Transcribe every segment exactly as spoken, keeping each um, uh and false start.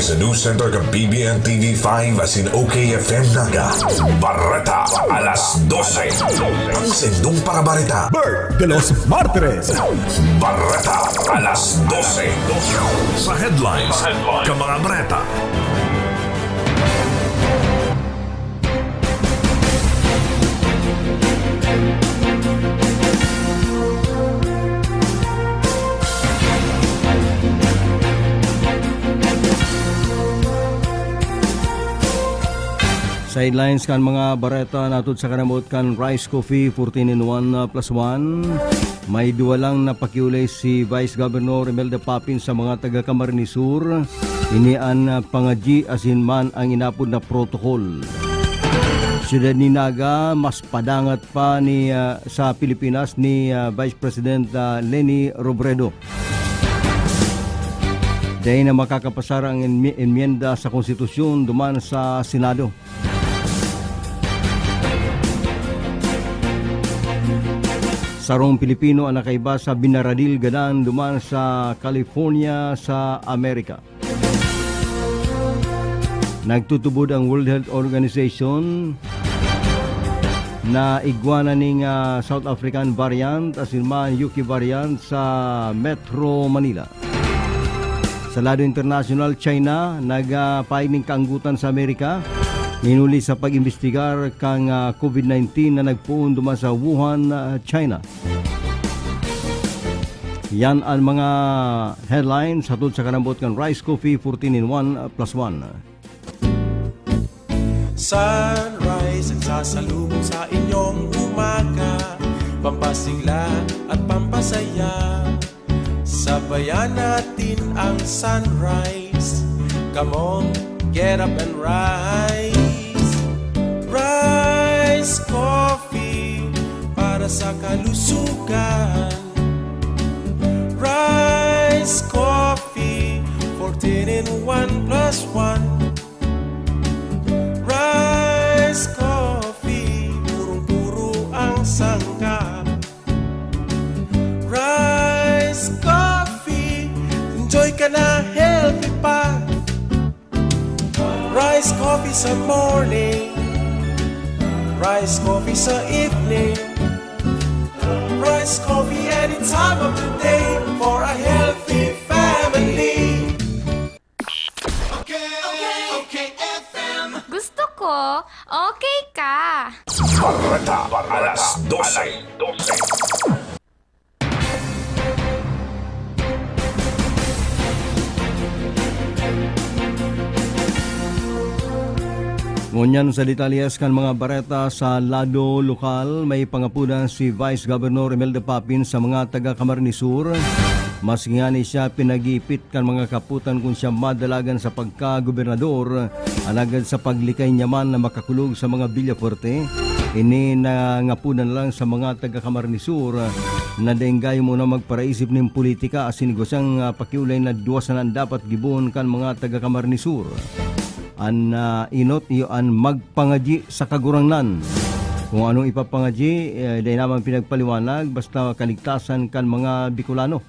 Sa News Center kan B B N T V five asin O K F M Naga, Bareta, alas dose. Ang sendong parabareta. Bert de los Martires. Bareta, alas dose. Sa headlines, ka mga bareta. Sa headlines kan mga bareta, natud sa kanamot kan Rice Coffee fourteen in one plus one. May duwa lang na pakiolay si Vice Governor Imelda Papin sa mga taga Camarines Sur. Ini an, ah, pangadyi asin man ang inapod na protocol. Siyudad ni Naga, mas padangat pa ni, ah, sa Pilipinas ni, ah, Vice President, ah, Leni Robredo. Dai na makakapasar ang enmi-, enmienda sa konstitusyon duman sa Senado. Sarong Pilipino an nakaiba sa binaradil gadan duman sa California sa Amerika. Nagtutubod ang World Health Organization na igwa na ning, ah, South African variant, asin man U K variant sa Metro Manila. Sa lado internasyonal, China nagpahayag nin kaanggotan sa Amerika, hinuli sa pag-imbestigar kan, ah, COVID nineteen na nagpoon duman sa Wuhan, ah, China. Yan ang mga headlines hatod sa kanabot kan Rice Coffee fourteen in one plus one. Sunrise, nagsasalubong sa inyong umaga, pampasigla at pampasaya. Sabayan natin ang sunrise. Come on, get up and rise. Rise Coffee para sa kalusugan. Rise Coffee, fourteen in one plus one. Rise Coffee, purong-puro ang sangkap. Rise Coffee, enjoy ka na, healthy pa. Rise Coffee sa morning, Rise Coffee sa evening, Rise Coffee any time of the day for a healthy family. Okay, okay, okay, F M. Gusto ko, okay ka. Bareta, alas dose. Ngunyan sa detalyes kan mga bareta sa lado lokal, may pangapodan si Vice Governor Imelda Papin sa mga taga Camarines Sur. Maski ngani siya pinag-iipit kan mga kapotan kun siya madalagan sa pagkagobernador, alagad sa paglikay niya man na makakulog sa mga Villafuerte, ini nangapodan na lang sa mga taga Camarines Sur na daing gayo muna magparaisip nin politika asin igwa siyang, ah, pakiolay na duwa sana an dapat gibohon kan mga taga Camarines Sur. An, ah, enot iyo an magpangadyi sa Kagurangnan. Kun anong ipapangadyi, eh, dai naman pinagpaliwanag, basta kaligtasan kan mga Bicolano.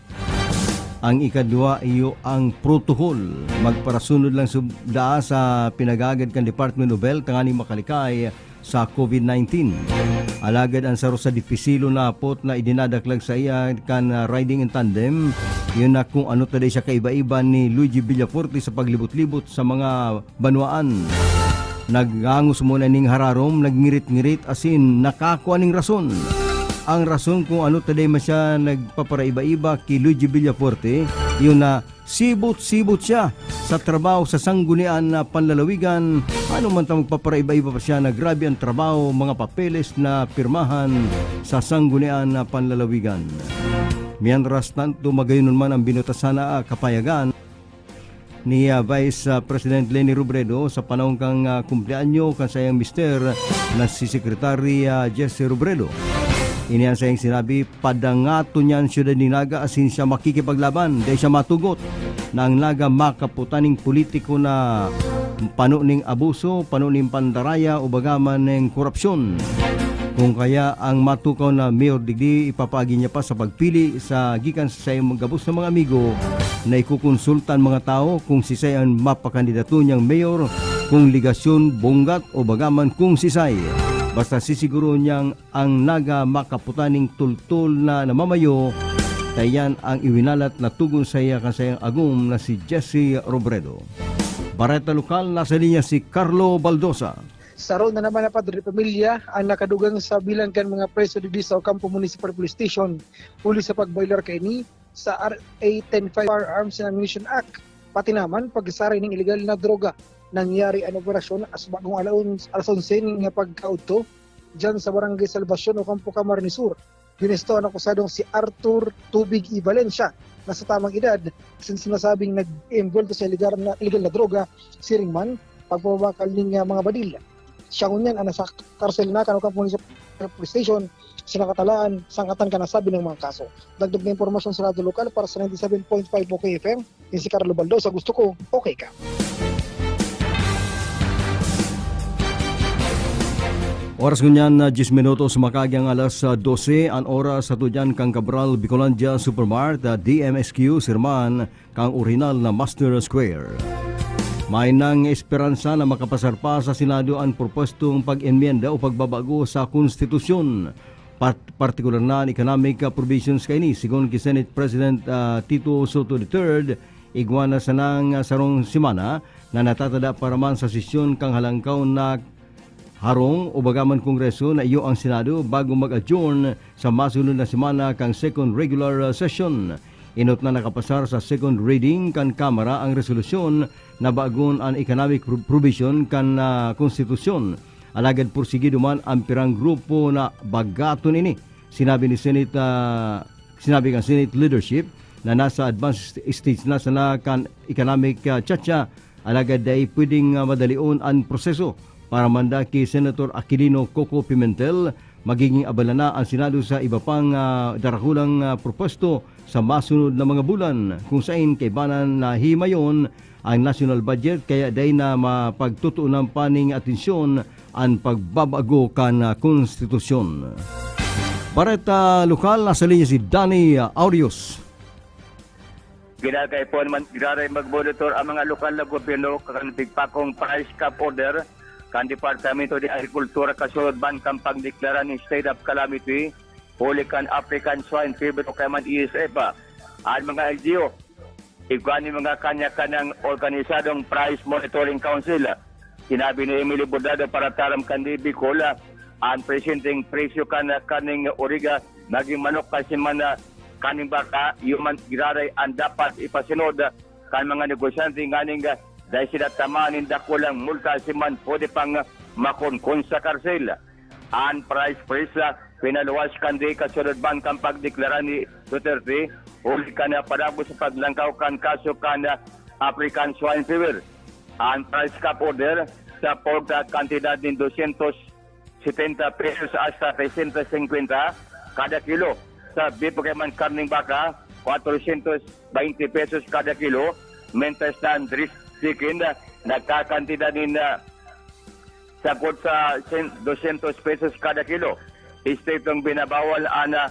Ang ikaduwa iyo ang protocol. Magparasunod lang sub-, daa sa pinag-aagad kan Department of Health tanganing makalikay sa COVID nineteen. Alagad an saro sa dipisilo na apot na idinadaklag saiya kan, ah, riding in tandem, iyo na kun ano ta dai siya kaiba-iba ni Luigi Villafuerte sa paglibot-libot sa mga banwaan. Nagangos muna ning hararom, nagngirit-ngirit asin nakakua ning rason. Ang rason kun ano ta dai man siya nagpaparaiba-iba ki Luigi Villafuerte, iyo na sibot-sibot siya sa trabaho sa Sanggunian na Panlalawigan. Ano man ta magpaparaiba-iba pa siya na grabe ang trabaho, mga papeles na pirmahan sa Sanggunian na Panlalawigan. Mientras tanto, magayon man ang binutasan na kapayagan ni, ah, Vice, ah, President Leni Robredo sa panahon kan, ah, kumpleanyo kan saiyang mister na si Secretary, ah, Jesse Robredo. Ini an saiyang sinabi, padangaton niya an siyudad ni Naga asin siya makikipaglaban, dai siya matugot na ang Naga makaputan ning politiko na pano ning abuso, pano ning pandaraya o baga man ning korupsyon. Kung kaya ang matukaw na mayor digdi, ipapaagi niya pa sa pagpili sa gikan sa saiyang gabos na mga amigo na ikukonsulta an mga tawo kung sisay an mapakandidato niyang mayor, kung ligasyon, bonggat o bagaman kung sisay. Basta sisiguro niyang ang Naga makaputan ning tultol na namamayo, ta iyan ang iwinalat na tugon saiya kan saiyang agom na si Jesse Robredo. Bareta lokal, nasa linya si Carlo Baldosa. Saro na naman na padre pamilya ang nakadugang sa bilang kan mga preso digdi sa Ocampo Municipal Police Station huli sa pag-violar kaini sa R A ten five Firearms and Ammunition Act, pati naman pagsaray ning ilegal na droga. Nangyari an operasyon as bagong alaon, alas onse ning pagkaudto, diyan sa Barangay Salvacion, Ocampo, Camarines Sur. Ginesto an akusadong si Arthur Tubig y Valencia na sa tamang edad, since sinasabing nag-envolto sa iligar na, illegal na droga, siring man, pagpapabakal ning, ah, mga badil. Siya ngunyan ang nasa karsel na kan Ocampo Municipal Police Station sa nakatalaan, sangkatan kan nasabi ng mga kaso. Dagdag na impormasyon sa Radyo Lokal para sa ninety-seven point five O K F M, ni si Carlo Baldo sa Gusto Ko, Okay Ka. Oras ngunyan na diyes minutos, makaagang alas, ah, dose, an oras sa tudyan kan Cabral Bicolandia Supermart, ah, D M S Q, Sirman, kan orihinal na Master Square. May nang esperansa na makapasar pa sa Senado an propostong pag-enmyenda o pagbabago sa konstitusyon, pat-, partikular na an economic, ah, provisions kaini. Sigon ki Senate President, ah, Tito Soto the third, igwa na sanang, ah, sarong semana na natatada para man sa sesyon kan halangkaw na harong o bagaman Kongreso na iyo ang Senado bago mag-adjourn sa masunod na semana kan second regular, ah, session. Enot na nakapasar sa second reading kan Kamara ang resolusyon na bagon an economic pro-, provision kan, ah, konstitusyon. Alagad porsigido man an pirang grupo na bagaton ini. Sinabi ni Senate, ah, sinabi kan Senate leadership na nasa advanced stage na sana kan economic, ah, chacha, alagad dai pwedeng, ah, madalion an proseso. Para manda ki Senator Aquilino Coco Pimentel, magiging abala na an Senado sa iba pang, ah, darakulang, ah, propuesto sa masunod na mga bulan, kung saen kaibanan na himayon ang national budget, kaya dai na mapagtutuonan pa ning atensyon an pagbabago kan, ah, konstitusyon. Bareta lokal, nasa linya si Danny, ah, Aureus. Ginagaipon man, giraray magmonitor ang mga lokal na gobyerno kan pigpakong price cap order kan Departamento de Agrikultura kasunod man kan pagdeklara nin state of calamity huli kan African Swine Fever o kaya man E S F. An mga L G U, igwa nin mga kanya-kanyang organisadong Price Monitoring Council. Sinabi ni Emily Bordado para Taram kan D B Col, ah, an presenteng presyo kan, ah, karneng origa, magin manok, kan semana, karneng baka, iyo man giraray an dapat ipasunod, ah, kan mga negosyante nganing, ah, dai sinda tamaan nin dakulang multa, siman pwede pang, ah, makonkon sa karsel. An price freeze, ah, pinaluwas kan D A kasunod man kan pagdeklara ni Duterte huli kan, ah, padagot sa paglangkaw kan kaso kan, ah, African Swine Fever. An price cap order sa pork, ah, kantidad nin dosyentos setenta pesos hasta tresyentos singkwenta kada kilo. Sa beef o kaya man karneng baka, kwatrosyentos baynte pesos kada kilo. Mentas na an dressed chicken, ah, nagkakantidad nin, ah, sagkod sa sen-, dosyentos pesos kada kilo. Estriktong binabawal an, ah,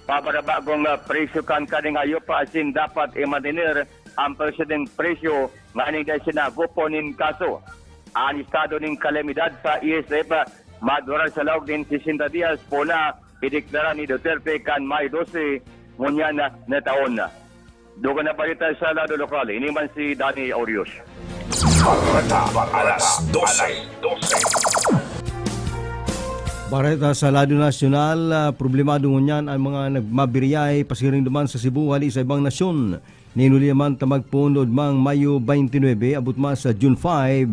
pabarabagong, ah, presyo kan karneng hayop, asin dapat i-mantener an presyo nin presyo nganing dai sinagopon nin kaso. An estado nin kalamidad sa E S F, ah, madurar sa laog nin sesenta dias, puna ideklara ni Duterte kan May dose ngunyan na, na taon. Dugang na balita sa lado lokal, ini man si Danny Orios. Bareta, alas dose. Bareta sa lado nasyonal, ah, problemado ngunyan an mga nagmabiryay pasiring duman sa Cebu hali sa ibang nasyon. Ninuli naman ta magpoon logod mang Mayo twenty-nine, abot man sa June five,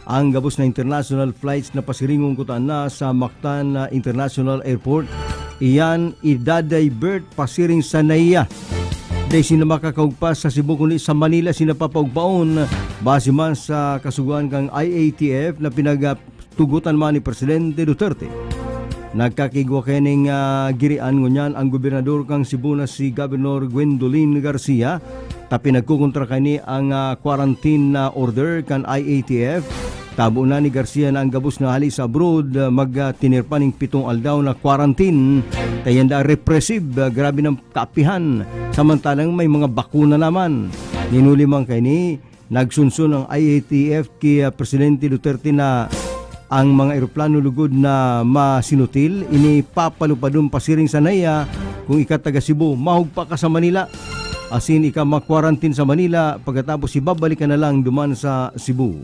ang gabos na international flights na pasiringon kuta na sa Mactan, ah, International Airport. Iyan idadivert pasiring sa NAIA. Dai sinda makakaugpas sa Cebu, kundi sa Manila sinda papaugpaon, base man sa kasugoan kan I A T F na pinagtugotan man ni Presidente Duterte. Nagkakigwa kaining, ah, girian ngunyan ang gobernador kan Cebu na si Governor Gwendolyn Garcia, ta pinagkukontra kaini ang, ah, quarantine na order kan I A T F. Tabo na ni Garcia na ang gabos na hali sa abroad, ah, mag, ah, tener pa ning pitong aldaw na quarantine. Kaya nda repressive, ah, grabe ng kaapihan. Samantalang may mga bakuna naman. Hinuli man kaini, nagsunson ang I A T F ki, ah, Presidente Duterte na ang mga eroplano lugod na masinutil, ini papalupadon pasiring sa naiya. Kung ika taga Cebu, mahugpa ka sa Manila. Asin ika ma-quarantine sa Manila, pagkatapos ibabalik ka na lang duman sa Cebu.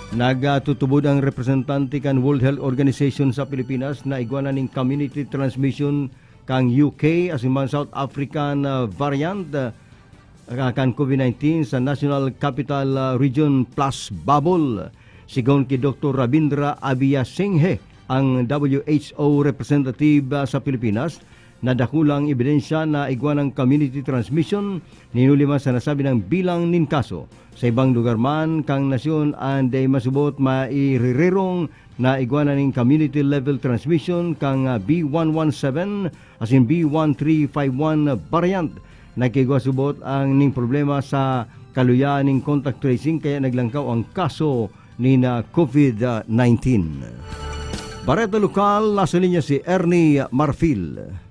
Nagtutubod ang representante kan World Health Organization sa Pilipinas na igwa na ning community transmission kan U K asin man South African, ah, variant, ah, kan COVID nineteen sa National Capital, ah, Region plus bubble. Sigon ki Doktor Rabindra Abeyasinghe, ang W H O representative, ah, sa Pilipinas, na dakulang ebidensya na igwa ng community transmission, hinuli man sa nasabi nang bilang nin kaso. Sa ibang lugar man kan nasyon, an dai masubot mairirong na igwa na ning community level transmission kan, ah, B one one seven asin B one three five one variant. Nagkaigwa subot ang ning problema sa kaluya ning contact tracing, kaya naglangkaw ang kaso nin COVID nineteen. Bareta lokal, nasa linya si Ernie Marfil.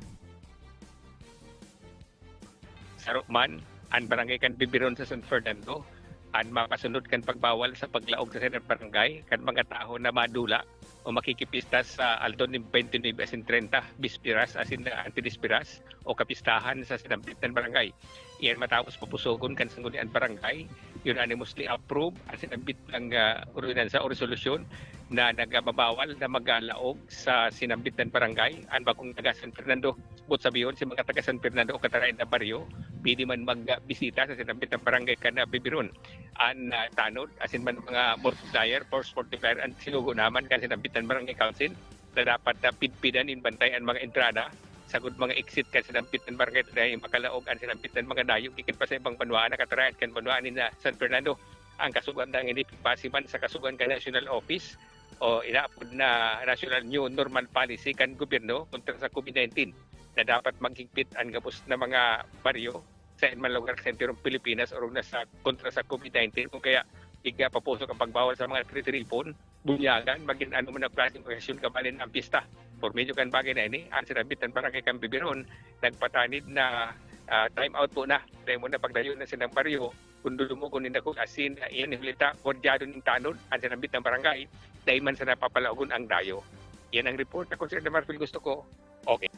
Saro man, an barangay kan Bibiron sa San Fernando, an mapasunod kan pagbawal sa paglaog sa saindang barangay kan mga tawo na madula o makikipista sa aldaw nin twenty-nine asin treinta, bisperas asin antibisperas o kapistahan sa sinambit na barangay. Iyan matapos papusogon kan sangguniang barangay, unanimously approve an sinambit na, ah, ordinansa o resolusyon na nagmamawal na maglaog sa sinambit na barangay an bakong taga San Fernando. Boot sabihon, si mga taga San Fernando o katarayan na baryo, pwede man magbisita sa sinambit na barangay kan, ah, Bibiron. An, ah, tanod, asin man mga multiplier, force multiplier, an sinugo naman kan sinambit na barangay council na dapat na pidpidan nin bantay an mga entrada, sagkod mga exit kan sinambit na barangay, ta dai makalaog an sinambit na mga dayo gikan pa sa ibang banwaan na katarayan kan banwaan nin, ah, San Fernando. Ang kasugoan na ini pigpasi man sa kasugoan kan National Office o inaapod na National New Normal Policy kan gobyerno kontra sa COVID nineteen, na dapat maghigpit an gabos na mga baryo sa man lugar sa enterong Pilipinas orog na sa kontra sa COVID nineteen. Kung kaya, igpapapusok ang pagbawal sa mga tritiripon, bunyagan, magin ano man ang klaseng okasyon kabali na ang pista. Por medyo kan bagay na ini, ang sinambit na barangay kan Bibiron, nagpatanid na, ah, time out po na. Dahil mo na pagdayo na silang baryo, kung dudumugon ninda kung asin, ah, iyan ni Hulita, bordyado ning tanod, ang sinambit na barangay, dahil man sa napapalaogon ang dayo. Yan ang report. Ako si Edmar Phil, gusto ko. Okay.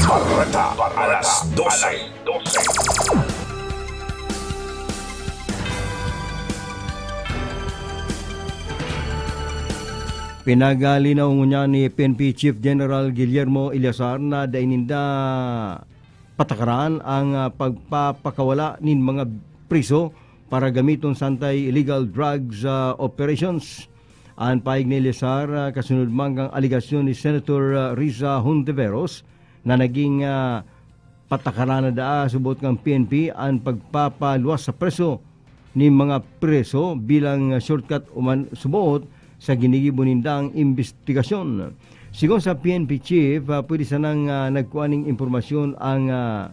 Bareta, alas dose. Pinagalinaw ngunyan ni P N P Chief General Guillermo Eleazar na dai ninda patakaran ang, ah, pagpapakawala nin mga priso para gamiton sa anti-illegal drugs, ah, operations. An pahayag ni Eleazar, ah, kasunod man kan alegasyon ni Senator, ah, Risa Hontiveros na naging, ah, patakaran na daa subot kan P N P an pagpapaluwas sa preso nin mga preso bilang, ah, shortcut o man subot sa ginigibo nindang imbestigasyon. Sigon sa P N P chief, ah, pwede sanang, ah, nagkua ning impormasyon ang, ah,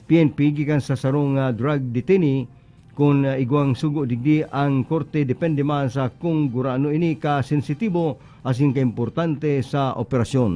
P N P gikan sa sarong, ah, drug detainee. Kun, ah, igwang sugo digdi ang korte, depende man sa kung gurano ini kasensitibo asin kaimportante sa operasyon.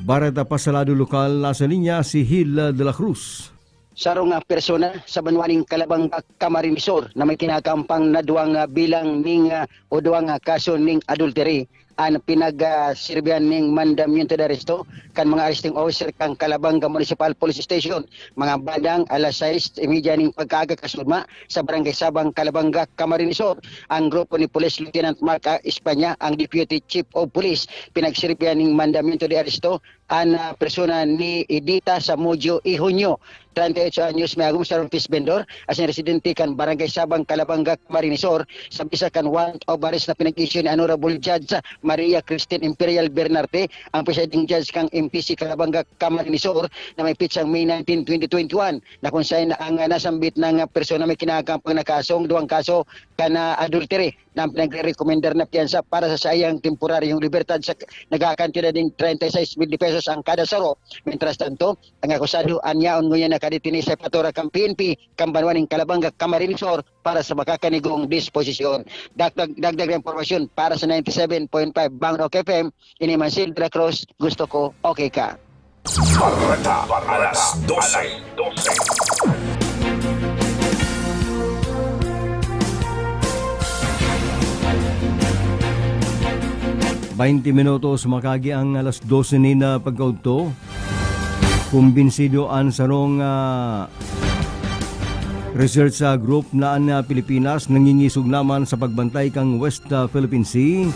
Bareta pa sa lado lokal, nasa linya si Hil de la Cruz. Sarong, ah, persona sa banwa ning Calabanga, Camarines Sur, na may kinakampang na duwang, ah, bilang ning, ah, o duwang, ah, kaso ning adultery an pinag, ah, sirbihan ning mandamiento de aresto kan mga arresting officer kan Calabanga Municipal Police Station, mga bandang alas sais y media ning pagkaaga kasugma sa Barangay Sabang, Calabanga, Camarines Sur. Ang grupo ni Police Lieutenant Mark A. España, ang Deputy Chief of Police, pinagsirbihan ning mandamiento de aresto an, ah, persona ni Edita Samudio y Junio, treinta y ocho anyos, may agom sa fish vendor, asin residente kan Barangay Sabang, Calabanga, Camarines Sur, sa bisa kan warrant of arrest na pinag-issue ni Honorable Judge Maria Christine Imperial Bernarte, ang presiding judge kan M P C Calabanga, Camarines Sur, na may pitsang May nineteen, twenty twenty-one, na kung saan ang, ah, nasambit na, ah, persona may kinakampang na kasong, duwang kaso kan, ah, adultery na ang pinagre-rekomendar na piyansa para sa saiyang temporaryong libertad sa nagkakantidad ning treinta y seis mil de pesos. pesos ang kada saro. Mientras tanto, ang akusado an yaon ngunyan nakadetene sa eparatura kan P N P kan banwa nin Calabanga, Camarines Sur para sa makakanigong disposisyon. Dagdag, dagdag na impormasyon para sa ninety seven point five Bangkok F M, ini man si De La Cruz, gusto ko okay ka. Bareta, alas dose. Baynte minutos makagi ang alas dose nin, ah, pagkaudto. Kumbinsido an sarong, ah, research, ah, group na an, ah, Pilipinas nangingisog naman sa pagbantay kan West, ah, Philippine Sea.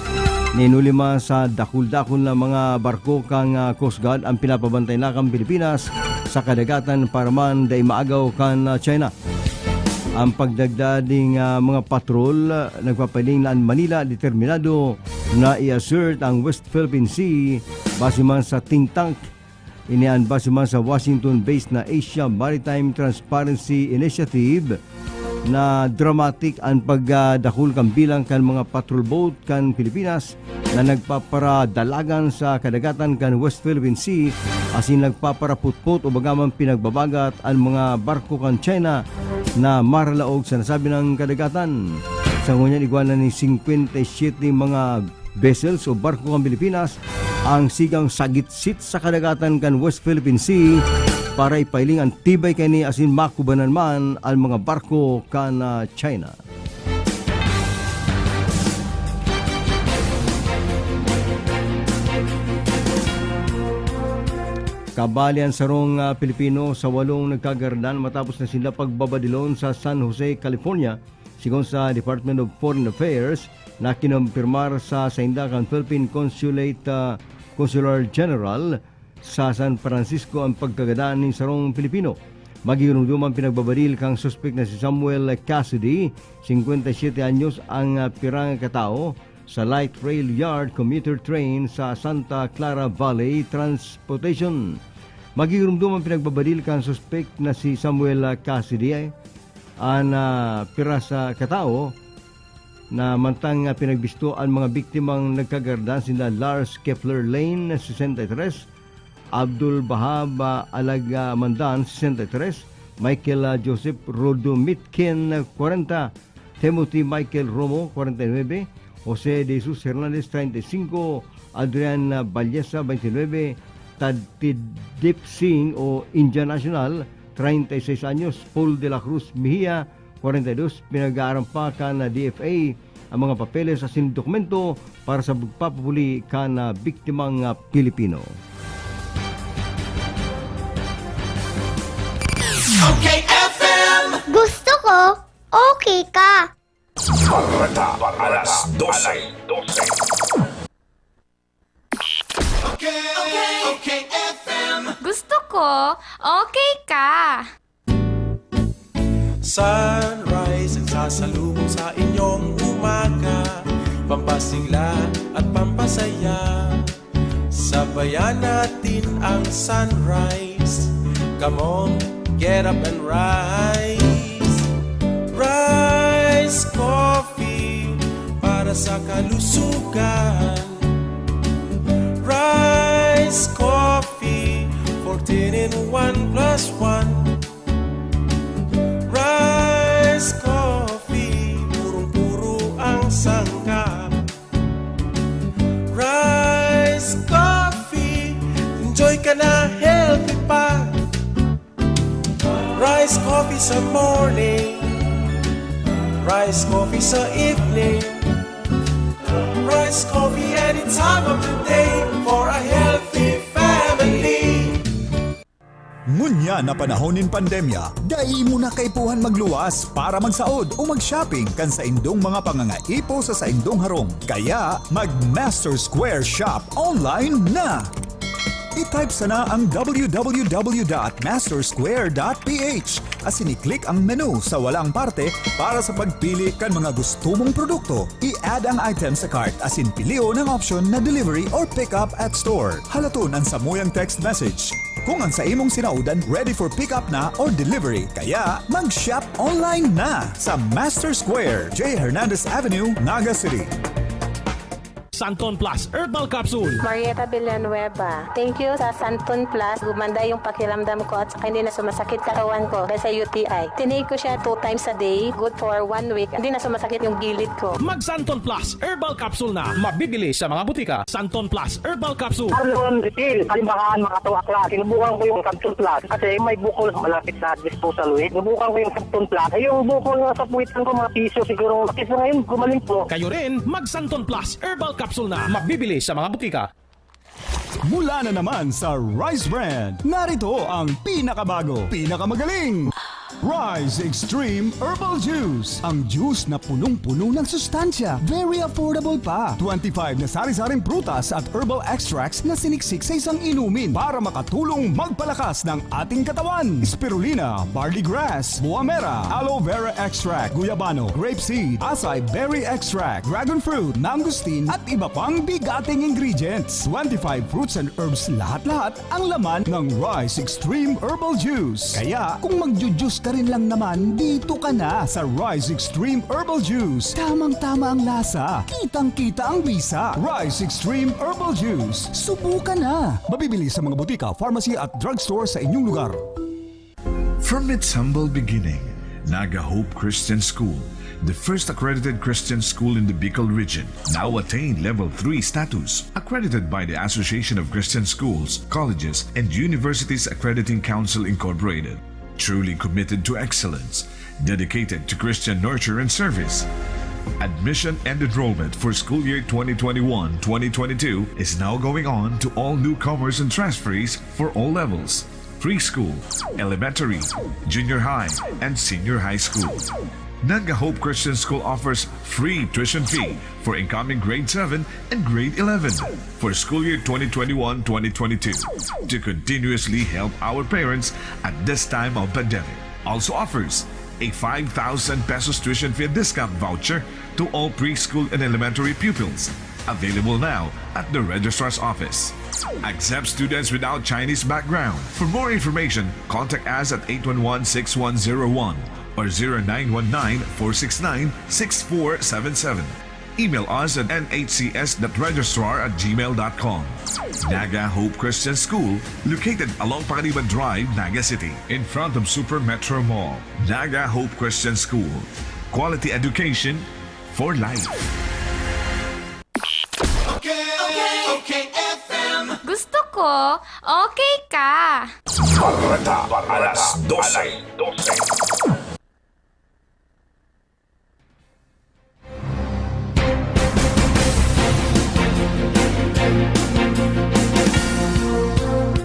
Ninulima sa dakul-dakul na mga barko kan, ah, Coast Guard an pinapabantay na kan Pilipinas sa kadagatan para man dai maagaw kan, ah, China. Ang pagdagda ning, ah, mga patrol, ah, nagpapahiling na an Manila determinado na i-assert ang West Philippine Sea base man sa think tank. Ini an base man sa Washington-based na Asia Maritime Transparency Initiative na dramatic an pagdakul kan bilang kan mga patrol boat kan Pilipinas na nagpaparadalagan sa kadagatan kan West Philippine Sea asin nagpaparaputpot o baga man pinagbabagat an mga barko kan China na maralaog sa nasabi nang kadagatan. Sa ngunyan, igwa na nin singkwenta y siyete mga vessels o barko kan Pilipinas ang sigang sagitsit sa kadagatan kan West Philippine Sea para ipahiling an tibay kaini asin makubanan man an mga barko kan, ah, China. Kabali an sarong, ah, Pilipino sa walong nagkagardan matapos na sinda pagbabadilon sa San Jose, California, sigon sa Department of Foreign Affairs na kinompirmar sa sainda kan Philippine Consulate, ah, Consular General sa San Francisco an pagkagadan nin sarong Pilipino. Magigiromdom an pinagbabadil kan suspek na si Samuel Cassidy, singkwenta y siyete anyos, ang, ah, pirang katao sa light rail yard commuter train sa Santa Clara Valley Transportation. Magigiromdom an pinagbabadil kan suspek na si Samuel, ah, Cassidy, an, ah, piras, ah, katao na mantang, ah, pinagbisto an mga biktimang nagkagardan sina Lars Kepler Lane, sesenta y tres, Abdul Bahab, ah, Alagamandan, sesenta y tres, Michael, ah, Joseph Rodomitkin, kwarenta, Timothy Michael Romo, kwarenta y nuebe, Jose De Jesus Hernandez, treinta y cinco, Adrian, ah, Ballesa, veintinuebe, Tad Tidip Singh o Indian national, treinta y seis anyos, Paul de la Cruz Mejia, kwarenta y dos, pinag-aaram pa kan D F A ang mga papeles asin dokumento para sa pagpapapuli kan, ah, biktimang, ah, Pilipino. Okay F M. Gusto ko, okay ka. Bareta, alas dose. Okay, okay, okay F M. Gusto ko, okay ka. Sunrise ang sasalubong sa inyong umaga, pampasigla at pampasaya. Sabayan natin ang sunrise. Come on, get up and rise. Rise Coffee para sa kalusugan. Rise Coffee, fourteen in one plus one. Rise Coffee, purong-puro ang sangkap. Rise Coffee, enjoy ka na, healthy pa. Rise Coffee sa morning, Rise Coffee sa evening, Rise Coffee any time of the day for a healthy family. Ngunyan na panahon nin pandemya, dai mo na kaipuhan magluwas para magsaod o mag-shopping kan saindong mga pangangaipo sa saindong harong. Kaya, mag-Master Square Shop online na! I-type sana ang w w w dot master square dot p h asin i-click ang menu sa walang parte para sa pagpili kan mga gusto mong produkto. I-add ang item sa cart asin pilion ang option na delivery or pick up at store. Halaton an samuyang text message kung ang sa imong sinaodan ready for pick up na or delivery. Kaya mag-shop online na sa Master Square, J Hernandez Avenue, Naga City. Santon Plus Herbal Capsule. Marieta Villanueva. Thank you sa Santon Plus. Gumanda yung pakiramdam ko at saka hindi na sumasakit katawan ko dahil sa U T I. Tinake ko siya two times a day. Good for one week. Hindi na sumasakit yung gilid ko. Mag Santon Plus Herbal Capsule na. Mabibili sa mga butika. Santon Plus Herbal Capsule. Arlon Refill, kalimbahan, mga tuwakla. Sinubukan ko yung Santon Plus kasi may bukol malapit na disposal weight. Sinubukan ko yung Santon Plus. Eh, yung bukol nga sa puwitan ko, mga piso siguro. Kasi po ngayon, gumaling po. Kayo rin, mag Santon Plus Herbal Capsule na. Mabibili sa mga butika. Mula na naman sa Rise Brand, narito ang pinakabago, pinakamagaling Rise Extreme Herbal Juice. Ang juice na punong-puno ng sustansya, very affordable pa. Twenty-five na sari-saring prutas at herbal extracts na siniksik sa isang inumin para makatulong magpalakas ng ating katawan. Spirulina, barley grass, buamera, aloe vera extract, guyabano, grape seed, acai berry extract, dragon fruit, mangosteen, at iba pang bigating ingredients. Twenty-five fruits and herbs lahat-lahat ang laman ng Rise Extreme Herbal Juice. Kaya kung magju-juice ka rin lang naman, dito ka na sa Rise Extreme Herbal Juice. Tamang-tama ang lasa, kitang-kita ang bisa. Rise Extreme Herbal Juice. Subukan na! Mabibili sa mga butika, pharmacy at drugstore sa inyong lugar. From its humble beginning, Naga Hope Christian School, the first accredited Christian school in the Bicol region, now attained Level three status, accredited by the Association of Christian Schools, Colleges, and Universities Accrediting Council Incorporated. Truly committed to excellence, dedicated to Christian nurture and service. Admission and enrollment for school year twenty twenty-one twenty twenty-two is now going on to all newcomers and transferees for all levels: preschool, elementary, junior high, and senior high school. Naga Hope Christian School offers free tuition fee for incoming grade seven and grade eleven for school year twenty twenty-one twenty twenty-two to continuously help our parents at this time of pandemic. Also offers a five thousand pesos tuition fee discount voucher to all preschool and elementary pupils. Available now at the registrar's office. Accept students without Chinese background. For more information, contact us at eight one one six one zero one or zero nine one nine four six nine six four seven seven. Email us at N H C S dot registrar at gmail dot com. Naga Hope Christian School, located along Pacaniban Drive, Naga City, in front of Super Metro Mall. Naga Hope Christian School. Quality education for life. Okay, okay, okay, F M. Gusto ko, okay ka. Bareta, alas dose.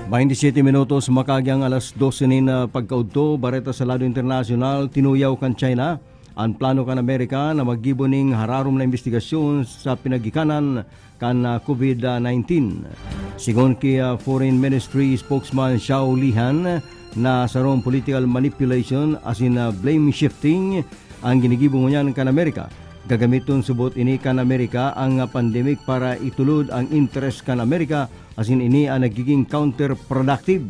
Baintisiyete minutos, makaagyang alas dose nin, ah, pagkaudto. Bareta sa lado internasyonal, tinuyaw kan China an plano kan Amerika na maggibo nin hararom na imbestigasyon sa pinagikanan kan, ah, covid nineteen. Sigon ki, ah, Foreign Ministry spokesman Zhao Lihan na sarong political manipulation asin, ah, blame shifting ang ginigibo ngunyan kan Amerika. Gagamiton subot ini kan Amerika ang, ah, pandemic para itulod ang interes kan Amerika, asin ini ang nagiging counterproductive.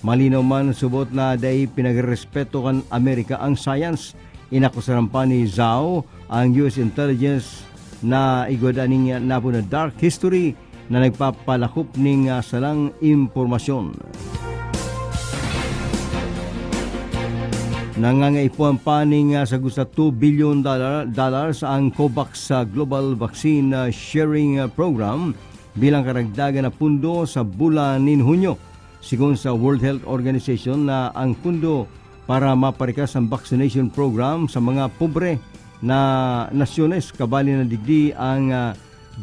Malinaw man subot na dai pinagrerespeto kan Amerika ang science. Inakusaran pa ni Zhao ang U S intelligence na igwa nin nabo na dark history na nagpapalakop ning, ah, salang impormasyon. Nangangaipuhan pa ning, ah, sagot sa two billion dollar, dollars ang COVAX, ah, Global Vaccine, ah, Sharing, ah, Program bilang karagdagan na pundo sa bulan nin Hunyo. Sigon sa World Health Organization na ang pundo para maparikas ang vaccination program sa mga pobre na nasyones, kabali na digdi ang, ah,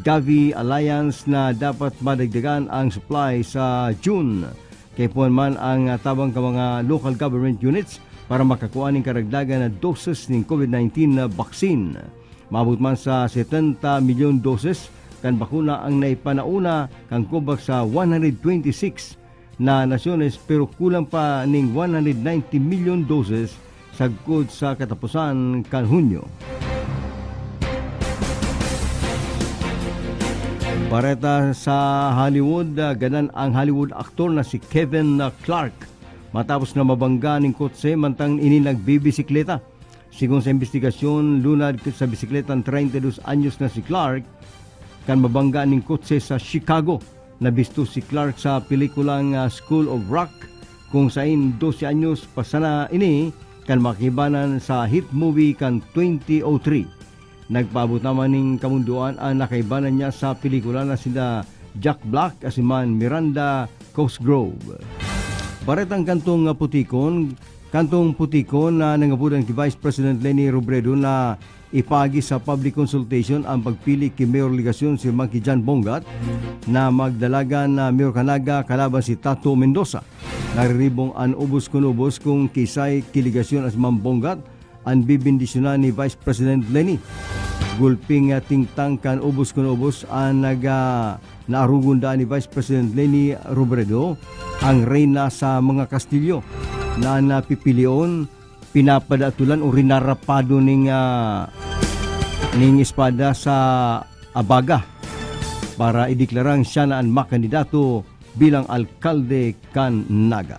Gavi Alliance na dapat madagdagan ang supply sa June. Kaipuhan man ang, ah, tabang ka mga local government units para makakua nin karagdagan na doses nin covid nineteen na vaccine. Maabot man sa setenta milyon doses kan bakuna ang naipanauna kan COVAX sa one hundred twenty-six na nasyones, pero kulang pa ning one hundred ninety milyon doses sagkod sa kataposan kan Hunyo. Bareta sa Hollywood, ah, gadan ang Hollywood aktor na si Kevin, ah, Clark matapos na mabangga ning kotse mantang ini nagbibisikleta. Sigon sa imbestigasyon, lunad sa bisikleta ang treinta y dos anyos na si Clark, kan mabangga ning kotse sa Chicago. Nabisto si Clark sa pelikulang, ah, School of Rock, kung sain dose anyos pa sana ini kan makibanan sa hit movie kan twenty oh three. Nagpaabot naman ning kamundoan an nakaibanan niya sa pelikula na sina Jack Black asin man Miranda Cosgrove. Baretang kantong, ah, putikon, kantong putikon na nangabudan ki Vice President Leni Robredo na ipaagi sa public consultation ang pagpili ki Mayor Legacion si Monkey John Bongat na magdalagan na Mayor kan Naga kalaban si Tato Mendoza. Nariribong an ubos kun ubos kung kisay ki Legacion asin man Bongat an bibendisyonan ni Vice President Leni. Gulping, ah, tingtang kan ubos kun ubos an nag, ah, naarugon daan ni Vice President Leni Robredo, ang reyna sa mga kastilyo, na napipilion, pinapadatulan o rinarapado ning, ah, ning espada sa abaga para ideklarang siya na an makandidato bilang alkalde kan Naga.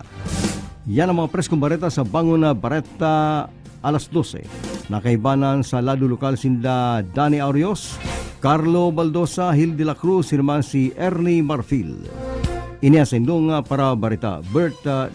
Yan ang mga preskong bareta sa Bangon na Bareta alas dose. Nakaibanan sa lado lokal sinda Danny Arios, Carlo Baldosa, Hil de la Cruz, sirman si Ernie Marfil. Ini ang saindong, ah, para bareta, Bert, ah,